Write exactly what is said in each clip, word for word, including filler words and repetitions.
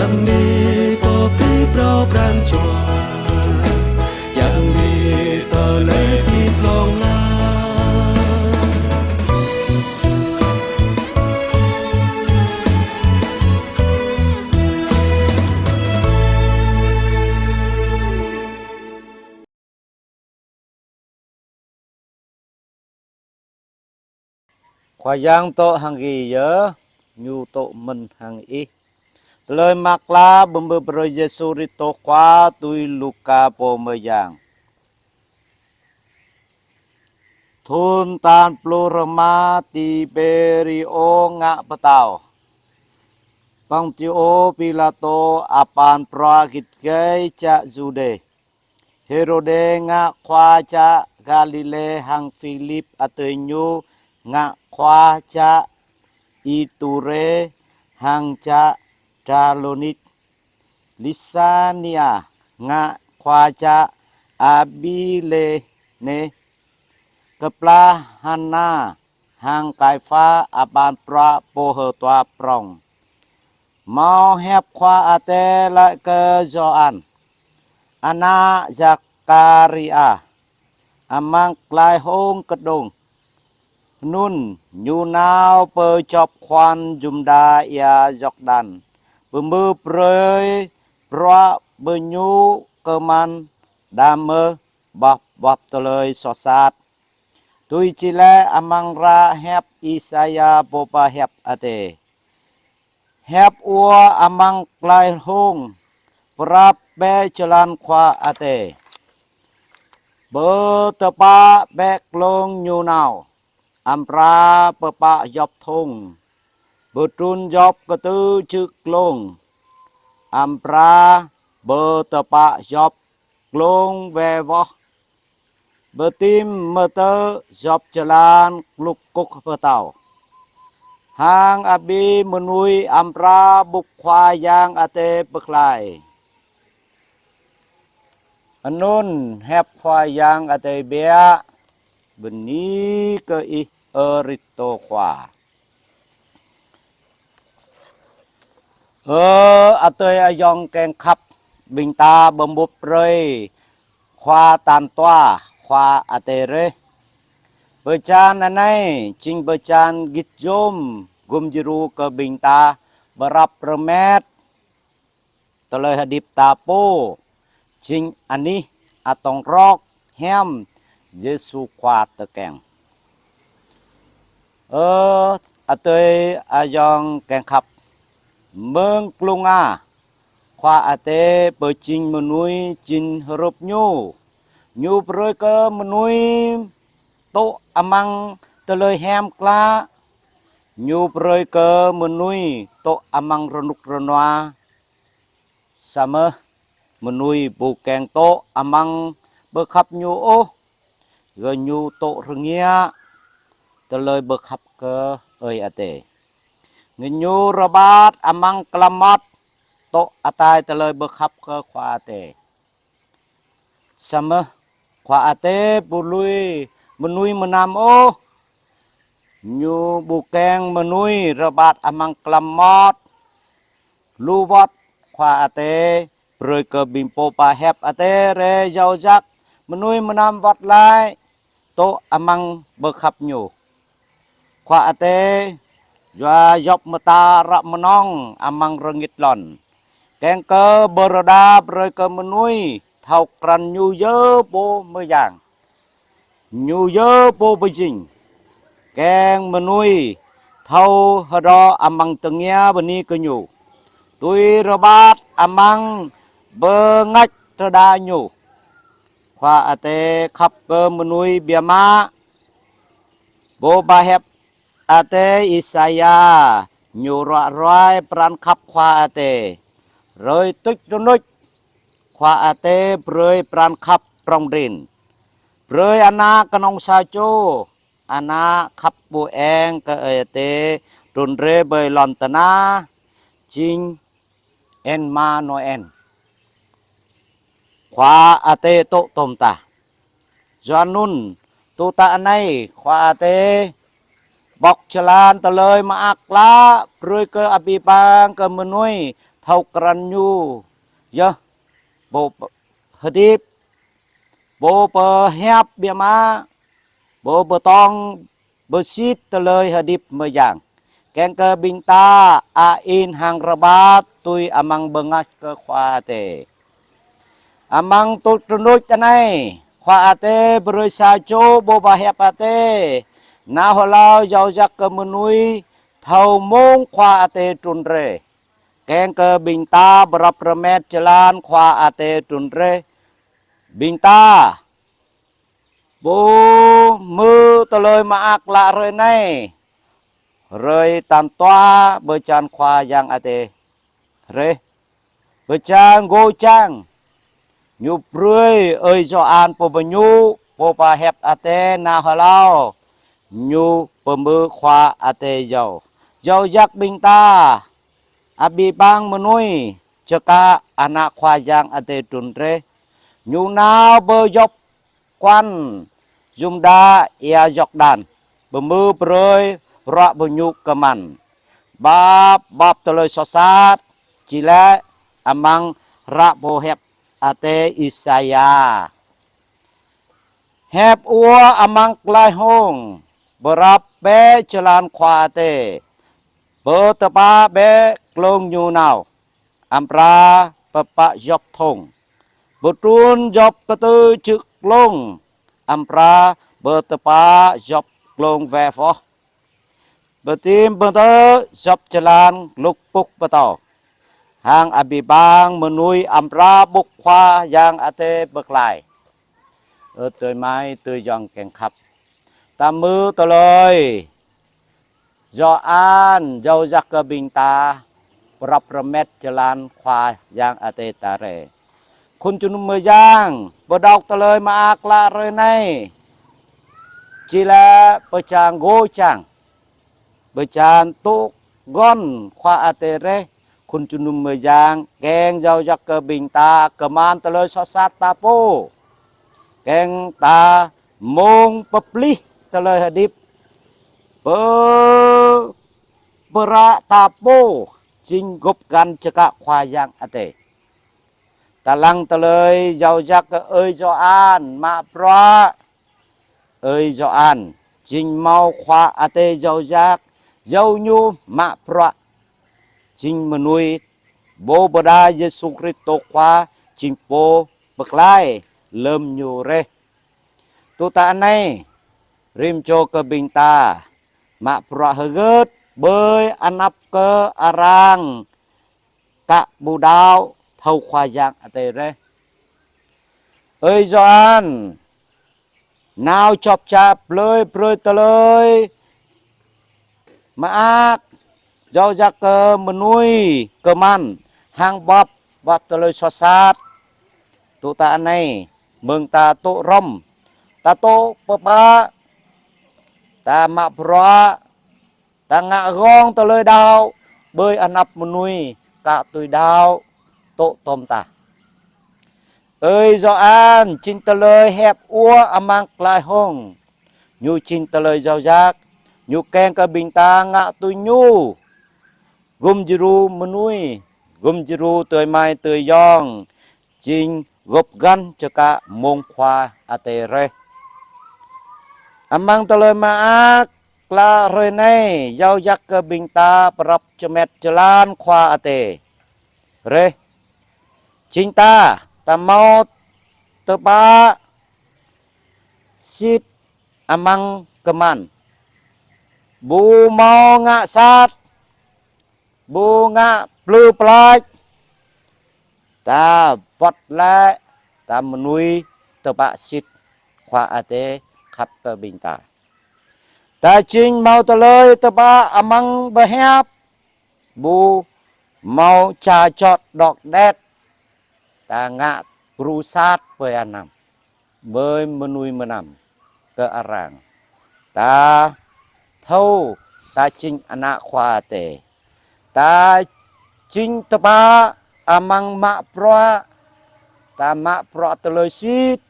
Yang ni pơpĭ phrâo pran jua, yang ni tơlơi hơdip hlŏng lar. Khua Yang dŏ hăng gih yơh, Ñu dŏ mơ̆n hăng ih. Tơlơi mơak klă pơhmư̆ brơi Yêsu Kristô Khua tui Luka pô mơyang. Thun tal pluh rơma Tiberiô ngă pơtao, Pôntiô Pilatô apăn bruă git gai čar Yuđê, Hêrôdê ngă khua čar Galilê hăng Philip adơi ñu ngă khua čar Iturê hăng čar Trakonit, Lisania ngă khua čar Abilênê, kơplah Hana hăng Kaipha apăn bruă pô hơtua prong. Hmâo hiăp Khua Adai laĭ kơ Yôan, ană Zakaria, amăng glai hông kơđông. Anŭn ñu nao pơ čŏp khuăn jum dar ia Yordan, pơhmư̆ brơi bruă bơñu kơmăn đah mơ̆ boh bop tơlơi soh sat, tui či laĭ amăng hră hiăp Isaia pô pơhiăp Adai. Hiăp ua amăng glai hông: Pơprăp bĕ jơlan Khua Adai, pơtơpă bĕ glông Ñu nao. Amra pơpă djŏp thung, pơtrŭn djŏp kơtư̆ čư̆ glông. Amra pơtơpă djŏp glông wai woh, pơtim mơtơ̆ djŏp jơlan klŭk kŭk pơtâo. Hăng abih mơnuih amra ƀuh Khua Yang Adai pơklaih. Anŭn hiăp Khua Yang Adai biă. Bơni kơ Ih, ơ Kristô Khua. Ơ adơi ayŏng kiăng khăp, ƀing ta pơƀut brơi Khua tal dua, Khua Adai rĕh. Bơčan anai jing bơčan git yôm gum djru kơ ƀing ta pơprăp rơmet tơlơi hơdip ta pô jing anih atông rok hiam Yêsu Khua tơkeng. Ơ adơi ayŏng kiăng khăp, mơ̆ng glông a Khua Adai pơjing mơnuih jing hrup Ñu. Ñu brơi kơ mơnuih dŏ amăng tơlơi hiam klă. Ñu brơi kơ mơnuih dŏ amăng rơnŭk rơnua. Samơ̆ mơnuih ƀu kiăng dŏ amăng pơkhăp Ñu ôh, gơñu dŏ rơngiă tơlơi pơkhăp kơ Ơi Adai. Gơñu rơbat amăng klăm mơmŏt, dŏ atai tơlơi pơkhăp kơ Khua Adai. Samơ̆ Khua Adai ƀu lui mơnuih mơnam ôh. Ñu ƀu kiăng mơnuih rơbat amăng klăm mơmŏt. Lu wơ̆t Khua Adai brơi kơ ƀing pô pơhiăp Adai rai yua yak mơnuih mơnam wơ̆t glaĭ dŏ amăng pơkhăp Ñu. Khua Adai yua djŏp mơta ră mơnong amăng rơngit lŏn, kiăng kơ pơrơđah brơi kơ mơnuih thâo krăn Ñu yơh pô mơyang, Ñu yơh pô pơjing, kiăng mơnuih thâo hơdră amăng tơngia bơni kơ Ñu, tui rơbat amăng bơngač tơdah Ñu. Khua Adai khăp kơ mơnuih biă mă. Pô pơhiăp Adai Isaia ñu ruai ruai pran khăp Khua Adai. Hrơi tuč rơnuč, Khua Adai brơi pran khăp prong prin. Brơi ană kơnong sa čô, ană khăp ƀu eng kơ Ơi Adai trŭn rai ƀơi lŏn tơnah, jing Emmanuel. Khua Adai dŏ tom ta. Yua anŭn, tŭ ta anai, Khua Adai pŏk jơlan tơlơi mơak klă brơi kơ abih bang kơ mơnuih thâo krăn ñu, yơh, pô hơdip, pô pơhiăp biă mă, pô pơtong pơsit tơlơi hơdip mơyang. Kiăng kơ ƀing ta a in hăng rơbat tui amăng bơngač kơ Khua Adai. Amăng tŭ rơnuč anai, Khua Adai brơi sa čô pô pơhiăp Adai nao hlâo yua yak kơ mơnuih thâo mông Khua Adai trŭn rai. Kiăng kơ ƀing ta prăp rơmet jơlan Khua Adai trŭn rai. Ƀing ta pô hmư̆ tơlơi mơak klă hrơi anai, hrơi tal dua bơyan Khua Yang Adai rai, bơyan gô čang, ñu brơi ơi Yôhan pô pơñu, pô pơhiăp Adai nao hlâo, ñu pơhmư̆ Khua Adai yua, yua yak ƀing ta, abih bang mơnuih čơkă ană Khua Yang Adai trŭn rai. Ñu nao pơ djŏp kual jum đă ia Yôrdan, pơhmư̆ brơi bruă pơñu kơman, pap pap tơlơi soh sat, či laĭ amăng hră pơhiăp Adai Isaia. Hiăp Ur amăng klaih hông, prăp bĕ jơlan Khua Adai, pơtơpă bĕ glông ñu nao, amra pơpă djŏp thŏng, pơtrŭn djŏp kơtư̆ čư̆ glông, amra pơtơpă djŏp glông wĕ foh, pơtim pơtơ̆ djŏp jơlan lŭk pŭk pơtâo, hăng abih bang mơnuih amra ƀuh Khua Yang Adai pơklaih. Ơ adơi amai adơi ayŏng kiăng khăp, ta hmư̆ tơlơi Yôhan yua yak kơ ƀing ta prăp rơmet jơlan Khua Yang Adai ta rai. Khul jơnum mơyang pơđok tơlơi mơak klă hrơi anai, či laĭ bơyan gô čang, bơyan tŭ gŏn Khua Adai rai. Khul jơnum mơyang kiăng yua yak kơ ƀing ta kơman tơlơi soh sat ta pô, kiăng ta mông pơplih tơlơi hơdip, pơ pơră ta pô jing gŏp găn čơkă Khua Yang Adai. Ta lăng tơlơi yua yak kơ ơi Yôhan mă bruă. Ơi Yôhan jing hmâo Khua Adai yua yak, yua ñu mă bruă, jing mơnuih, pô pơđar Yêsu Kristô Khua, jing pô pơklaih lơm ñu rai. Tŭ ta anai, rĭm čô kơ ƀing ta mă bruă hơgĕt ƀơi anăp kơ arăng kơ ƀu đaŏ thâo Khua Yang Adai rai. Ơi Yôhan nao čŏp čap blơi brơi tơlơi mơak yua yak kơ mơnuih kơman hăng pap pap tơlơi soh sat. Tŭ ta anai, mơ̆ng ta tŭ hrŏm, ta tŭ pơpă, ta mă bruă, ta ngă gơ̆ng tơlơi đaŏ ƀơi anăp mơnuih kơ tui đaŏ tŭ tŏm ta. Ơi Yôhan jing tơlơi hiăp Ur amăng klaih hông. Ñu jing tơlơi yua yak, ñu kiăng kơ ƀing ta ngă tui ñu. Gum djru mơnuih, gum djru adơi amai adơi ayŏng, jing gŏp găn čơkă mông Khua Adai rai. Amăng tơlơi mơak klă hrơi anai, yua yak kơ ƀing ta prăp čơmet jơlan Khua Adai rai. Jing ta, ta hmâo tơpă sĭt amăng kơman. Ƀu hmâo ngă sat, ƀu ngă plư plač, ta wơ̆t lĕ, ta mơnuih tơpă sĭt Khua Adai khăp kơ ƀing ta. Ta jing hmâo tơlơi tơpă amăng pơhiăp, ƀu hmâo ča čŏt đŏk đet, ta ngă gru sat ƀơi anăm, ƀơi mơnuih mơnam kơ arăng. Ta thâo ta jing ană Khua Adai. Ta jing tơpă amăng mă bruă, ta mă bruă tơlơi sĭt,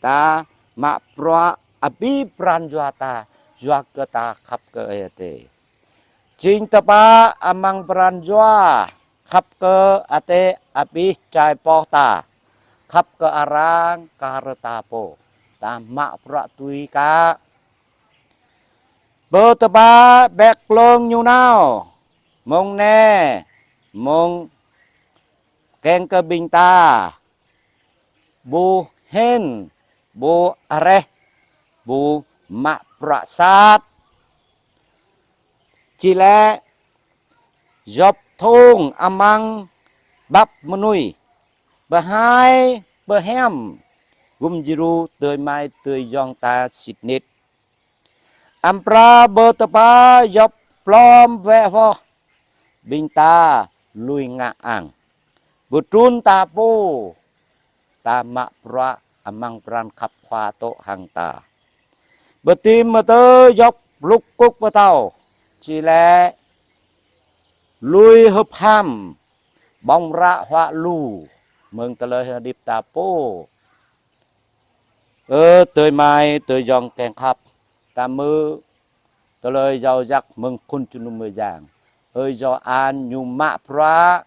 ta mă bruă abih pran jua ta, yua kơ ta khăp kơ Ơi Adai. Jing tơpă amăng pran jua, khăp kơ adơi abih čai pô ta, khăp kơ arăng kar ta pô, ta mă bruă tui kă. Bơ tơpă bĕ klông ñu nao, mơ̆ng anai, mơ̆ng kiăng kơ ƀing ta ƀu hĭn, ƀu areh, ƀu mă bruă sat. Či lĕ djŏp thŭng amăng ƀăp mơnuih, pơhaih pơhiam gum djru adơi amai adơi ayŏng ta sĭt nik. Amra bơ tơpă djŏp plom wĕ wŏh, ƀing ta lui ngă ang. Pơtrun ta pô, ta mă bruă amăng pran khăp Khua dŏ hăng ta. Pơtĭm mơtơ djŏp lŭk kŭk pơtâo, či lĕ lui hưp ham, ƀơ̆ng ră huă lu, mơ̆ng tơlơi hơdip ta pô. Ơ adơi amai adơi ayŏng kiăng khăp, ta hmư̆ tơlơi iâu jak mơ̆ng khul jơnum mơyang. Ơi Yôhan ñu mă bruă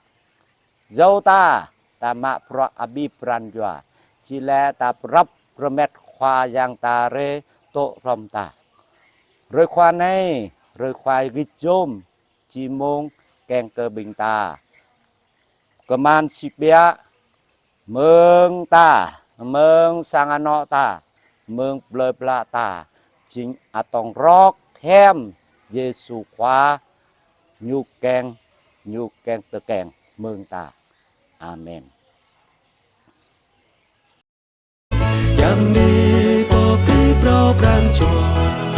iâu ta, ta mă bruă abih pran jua. Či lĕ ta prăp rơmet Khua Yang ta rai dŏ hrŏm ta. Hrơi Khua anai, hrơi Khua git jôm, či mông kiăng kơ ƀing ta. Kơman sĭt biă, mơ̆ng ta, mơ̆ng sang anŏ ta, mơ̆ng plơi pla ta, jing atong rok hiam Yêsu Khua ñu kiăng, ñu kiăng tơkeng mơ̆ng ta. Amen. Yam ni pô kri pro pran jua.